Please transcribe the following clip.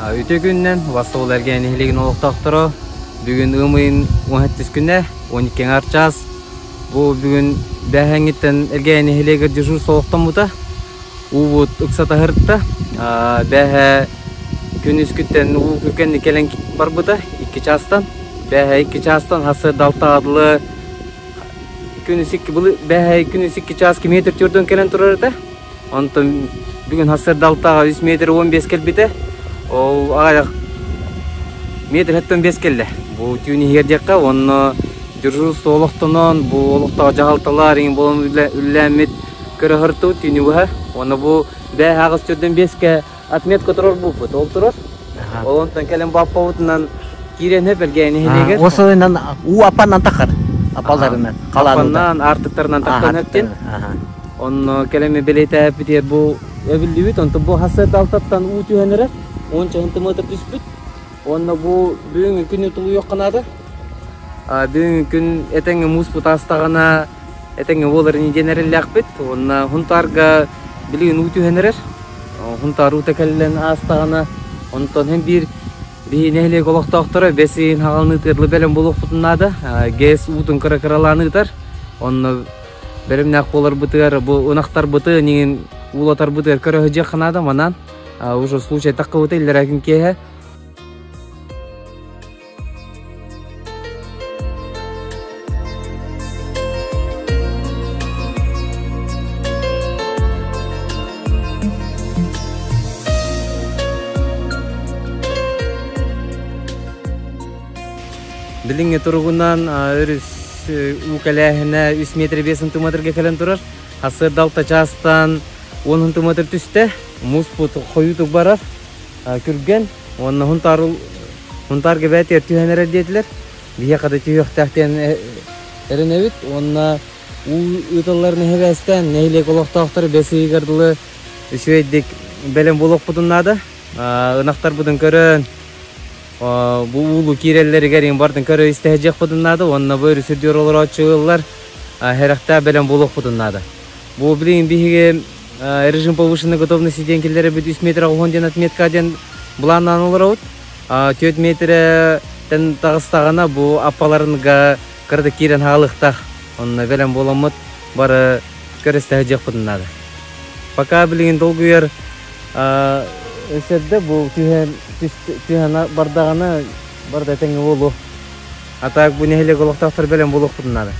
Үтүө күнүнэн Вассол эргиэн нэһилиэгин олохтоохторо бүгүн ыам ыйын 17 күнэ 12 аҥаар чаас бу бүгүн бээһээҥҥиттэн эргиэн нэһилиэгэр дежурство олохтоммута уубут ыксата сырытта бээһээ күнүскүттэн уу күргэнник кэлэн барбыта 2 чаастан бээһээ 2 чаастан сарсыарда алтаҕа дылы күнүс икки бээһээ күнүс 2 чаас километр төрдөн кэлэн турар этэ. Онтон бүгүн сарсыарда алтаҕа 3 метр 15 кэлбитэ. Ол аҕыйах метр 75 кэллэ. Бу түүн иһигэр диэххэ уонна дежурство олохтонон бу олохтоох дьаһалталар иҥин буолан үлэлээммит көрө сырыттыбыт түүнү быһа. Уонна бу бэйэ аҕыс төрдөн биэскэ отметка турар буолбут. Ол турар. Ол онтон кэлэн баппабытынан киирэн хөп Элгээйи нэһилиэгэр. Осойунан уу аппаннан тахар. Аппаларынан, Аппаннан, аартыктарынан тахсан өттүн. Онно кэлэн бэлиэтээппитигэр бу эбиллибит, онтон бу хасыат алтаттан уу түһэн эрэр, уонча сантиметр түспүт. Уонна бу бүгүҥҥү күнү тулуйуохха наада. Бүгүҥҥү күн этэҥҥэ муус бутаастаҕына этэҥҥэ буолар ини диэн эрэллээхпит. Уонна Хунтаарга билигин уу түһэн эрэр. Хунтаар уута кэлэн аастаҕына, онтон һин биир биһи нэһилиэк олохтоохторо бэс ыйын хаҕалыныытыгар бэлэм буолуохпутун наада. ГЭС уутун кыра-кыралаан ыытар. Онно бэлэмнээх буоларбытыгар бу ынахтарбытын иҥин уулатарбытыгар көрө сылдьыахха наада манан. Уже случай таххыбыта иллэрээ күн киэһэ. Билиҥҥи туругунан өрүс уу кэлээһинэ 3 метр 5 сантиметрга кэлэн турар. Сарсыарда 6 чаастан 10 сантиметр түстэ. Мууспут хойуутук барар. Күргэн уонна Хунтаар Хунтаарга бээтигэр түһэн эрэр диэтилэр. Биһиэхэ да түһүөхтээх диэн эрэнэбит уонна уу ыыталларын эһэбээстээн нэһилиэк олохтоохторо бэс ыйыгар дылы үчүгэйдик бэлэм буолуохпутун наада. Ынахтарбытын көрөн, бу уулу киирэллэригэр иҥ бардын көрө истэ сылдьыахпытын наада уонна бу өрүс үрдүгэр олорооччу ыаллар сэрэхтээх бэлэм буолуохпутун наада. Бу билигин биһиги режим повышенной готовности диэн киллэрэбит 3 метр оҕуһун диэн отметка диэн былааннаан олоробут. 4 метртэн таҕыстаҕына бу аппаларынга кырата киирэн хаалыахтаах. Онно бэлэм буоламмыт бары көрүстэ сылдьыахпытын наада. Пока билигин долгуйар өссө бу түһэн түһэн бардаҕына барыта этэҥҥэ буолуо. А так бу нэһилиэк олохтоохтор бэлэм буолуохпутун наада.